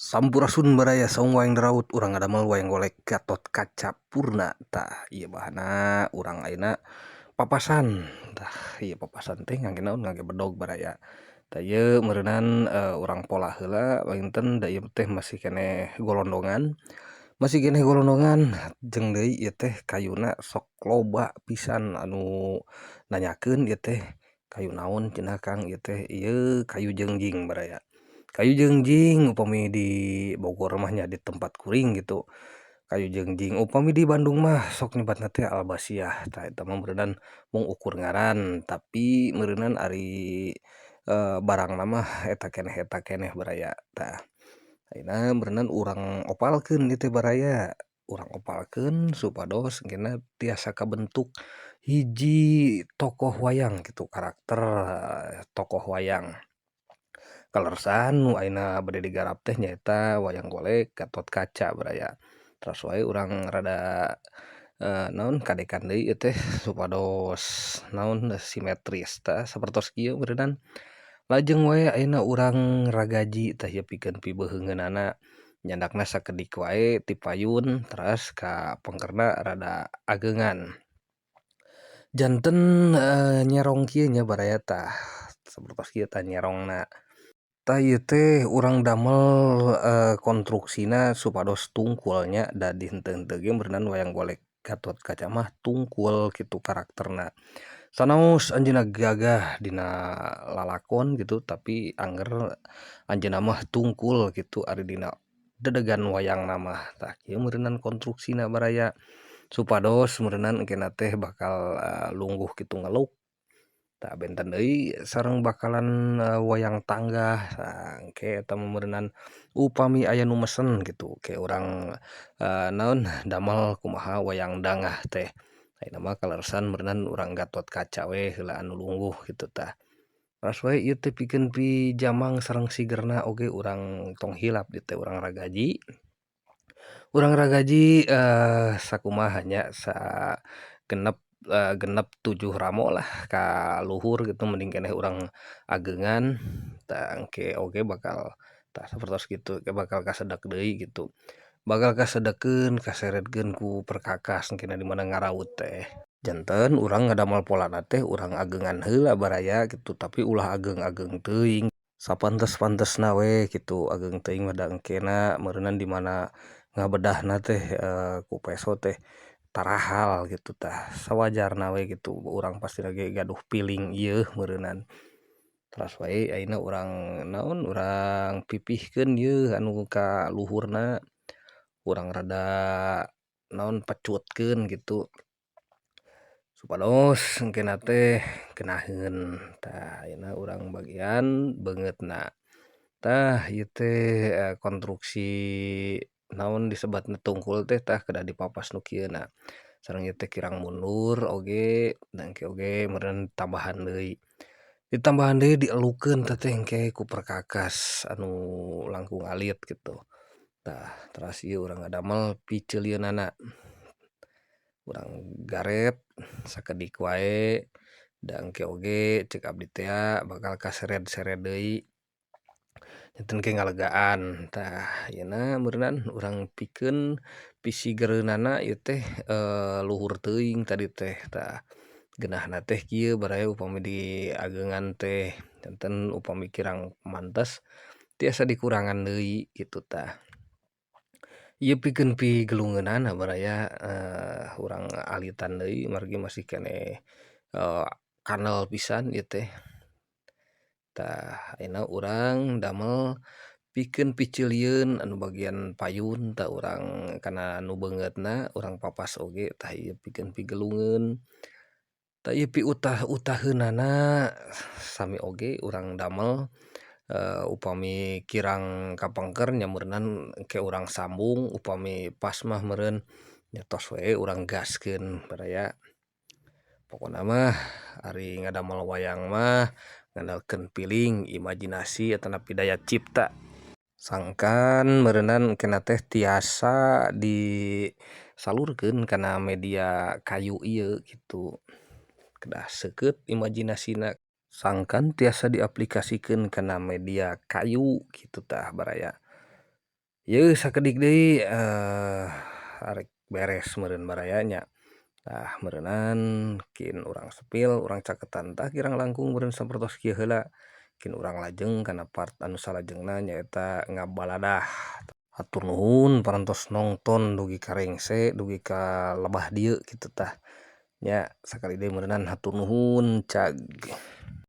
Sampurasun baraya saung wayang daraut, urang ngadamel wayang golek Gatot Kaca Purna. Tah, ieu bahanna urang ayeuna papasan. Tah, ieu papasan teh ngangge naon? Ngangge bedog, baraya. Tah, ieu meureunan urang pola heula panginten, da ieu teh masih keneh golondongan, masih keneh golondongan. Jeung deui ieu teh kayuna sok loba pisan anu nanyakeun, ieu teh kayu naon cenah, Kang, ieu teh? Ieu kayu jengjing, baraya. Kayu jengjing upami di Bogor mah nya, di tempat kuring gitu kayu jengjing, upami di Bandung mah sok nyebatna teh albasiah. Tah, eta mah meureunan mung ukur ngaran, tapi meureunan ari barangna mah eta keneh, baraya. Tah, ayeuna meureunan urang opalkeun ieu teh, baraya, urang opalkeun supados engkena tiasa kabentuk hiji tokoh wayang kitu, karakter tokoh wayang. Kaleresan nu ayeuna bade digarap teh nyaeta wayang golek Gatot Kaca, baraya. Teras wae urang rada naon, kadekan deui ieu teh supados naon, simetris. Tah, sapertos kieu meureunan. Lajeng wae ayeuna urang ragaji. Tah, ieu pikeun pibeheungeunana, nyandakna sakedik wae ti payun, teras ka pengkerna rada ageungan, janten nyerong kieu nya, baraya. Tah, sapertos kieu tah nyerongna. Tah, ieu teh urang damel kontruksina supados tungkul nya, da di henteu-henteu ge meureunan wayang golek Gatot Kaca mah tungkul kitu karakterna. Sanaos anjeunna gagah dina lalakon gitu, tapi angger anjeunna mah tungkul kitu ari dina dedegan wayangna mah. Tah, kieu meureunan kontruksina, baraya, supados meureunan engkena teh bakal lungguh kitu ngeluk. Tah, benten deui sareng bakalan wayang tanggah. Tah, engke eta mah meureunan upami aya nu mesen kitu ke urang naon, damel kumaha wayang dangah teh. Ayeuna mah kaleresan meureunan urang Gatot Kaca we heula anu lungguh kitu. Tah, teras we ieu teh pikeun pijamang sareng sigerna oge urang tong hilap dieu teh urang ragaji, urang ragaji sakumaha nya, sagenep 6, 7 ramo lah ka luhur gitu, mending keneh urang ageungan. Tah, engke oge bakal, tah, sapertos kitu bakal kasedak deui gitu, bakal kasedekeun, kaseretkeun ku perkakas engkena di mana ngaraut teh. Janten urang ngadamel polana teh urang ageungan heula, baraya, kitu, tapi ulah ageung-ageung teuing, sapantes-pantesna we kitu. Ageung teuing mah da engkena meureunan di mana ngabedahna teh ku peso teh tarahal gitu. Tah, sawajarna we gitu, urang pastina ge gaduh feeling ieu meureunan. Teras wae ayeuna urang naon, urang pipihkeun ieu anu ka luhurna, urang rada naon, pecutkeun gitu supados engkena teh geunaheun. Tah, ayeuna urang bagian beungeutna. Tah, ieu teh kontruksi naon disebatna tungkul teh. Tah, kedah dipapas nu kieuna sareng ieu teh kirang mundur oge, da engke oge meureun tambahan deui, ditambahan deui, dielukeun tah teh engke ku perkakas anu langkung alit kitu. Tah, teras ieu urang ngadamel piceulieunana, urang garet sakedik wae, da engke oge ceuk abdi tea bakal kasered-sered deui, janten ke ngalegaan. Tah, ayeuna meureunan urang pikeun pisigereunana ieu teh luhur teuing tadi teh. Tah, geunahna teh kieu, baraya, upami diageungan teh janten upami kirang mantes tiasa dikurangan deui kitu. Tah, ieu pikeun pigelungeunana, baraya, urang alitan deui margi masih keneh kandel pisan ieu teh. Tah, ayeuna urang damel pikeun piceulieun anu bagian payun. Tah, urang kana nu beungeutna urang papas oge. Tah, ieu pikeun pigelungeun. Tah, ieu piutah-utaheunana sami oge urang damel, upami kirang kapengker nya meureunan engke urang sambung, upami pas mah meureun nya tos we urang gaskeun, baraya. Pokona mah ari ngadamel wayang mah ngandalkeun feeling, imajinasi atanapi daya cipta, sangkan meureunan engkena teh tiasa disalurkeun kana media kayu ieu kitu. Kedah seukeut imajinasina sangkan tiasa diaplikasikeun kana media kayu kitu. Tah, baraya. Yeuh, sakedik deui arek beres meureun baraya nya. Tah, meureunan kin urang spill, urang caketan. Tah, kirang langkung meureun sapertos kieu heula, kin urang lajeng kana part anu salajengna, nyaeta ngabaladah. Hatur nuhun parantos nongton dugi ka rengse, dugi ka lebah dieu kitu tah nya. Sakali deui meureunan hatur nuhun, cag.